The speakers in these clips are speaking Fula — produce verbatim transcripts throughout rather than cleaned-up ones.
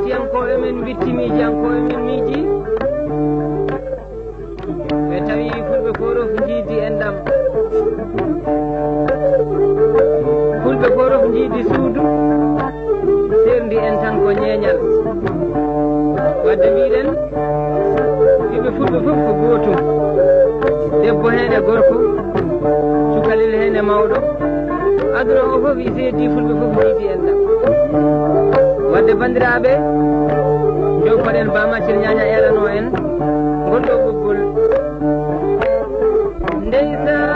Tiyankooɓe men mbitti, miijiyankooɓe men miiji. Ɓe tawi fulɓe fof njiidi enɗam. Fulɓe fof njiidi suudu, seerndi en tan ko ñeeñal. Wadde mbiɗen, ɓiɓɓe fulɓe fof ko gootum. Debbo heen e gorko, cukalel heen e mawɗo. Aduna o fof i seedi, fulɓe fof njiidi enɗam. Wadde banndiraaɓe, jokkoɗen Ba Maccel Ñaaña eelanoo en ngol ɗoo ɓoggol. Ndeysaan.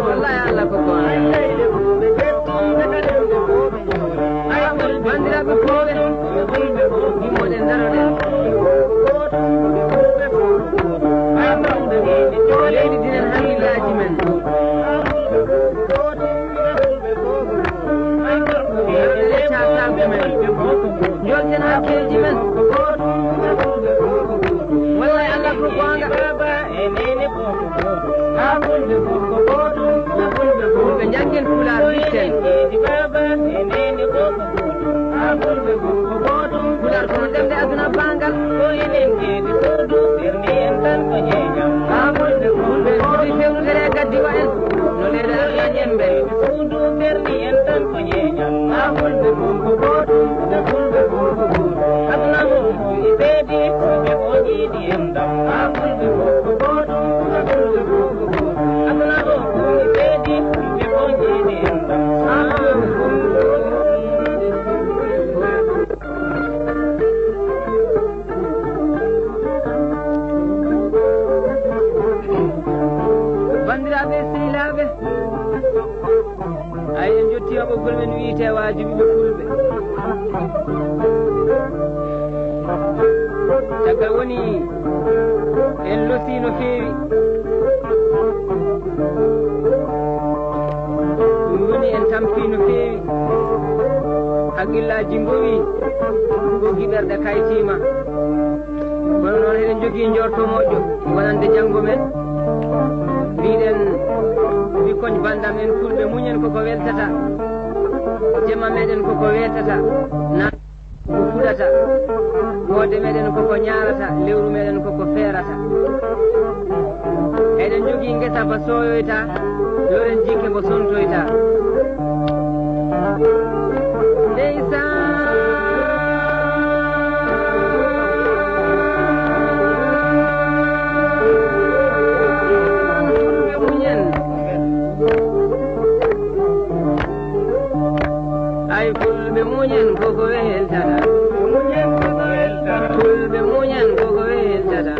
Wallahi, Allah ko goonga. Banndiraaɓe fulɓe, yimmoɗen, daroɗen. Leydi dinen hakkillaaji men. Leydi saabe men. Njolten hakkeeji men. Wallahi, Allah ko goonga. Fulɓe, njanngen Pulaar, witten. Pulaar ko ɗum ɗemɗe aduna banngal. Fulɓe foti fewndere e gaddi wa en. No leyɗe aduna ñembe. Aduna o, fulɓe ko jiidi en ɗam. Banndiraaɓe sehilaaɓe, ay, en njotti e ɓoggol men wiyetee Waaju ɓiɓɓe fulɓe. Caggal woni en losii no feewi. Ɗum woni en tampii no feewi. Hakkillaaji mbowi, ɓoggi ɓerɗe kaytiima. Kono noon eɗen njogii njorto moƴƴo wonande janngo men. Mbiɗen ɓikkoñ banndam en fulɓe, muñen koko weltata. Jemma meɗen koko weetata. Na ko fuɗata. Hoode meɗen koko ñaarata. Lewru meɗen koko feerata. Eɗen njogii ngesa ba sooyoyta. Loren Jikke mo sontoyta. Ndeysaan. Fulɓe muñen. Ay fulɓe muñen koko weltata. Fulɓe muñen koko weltata.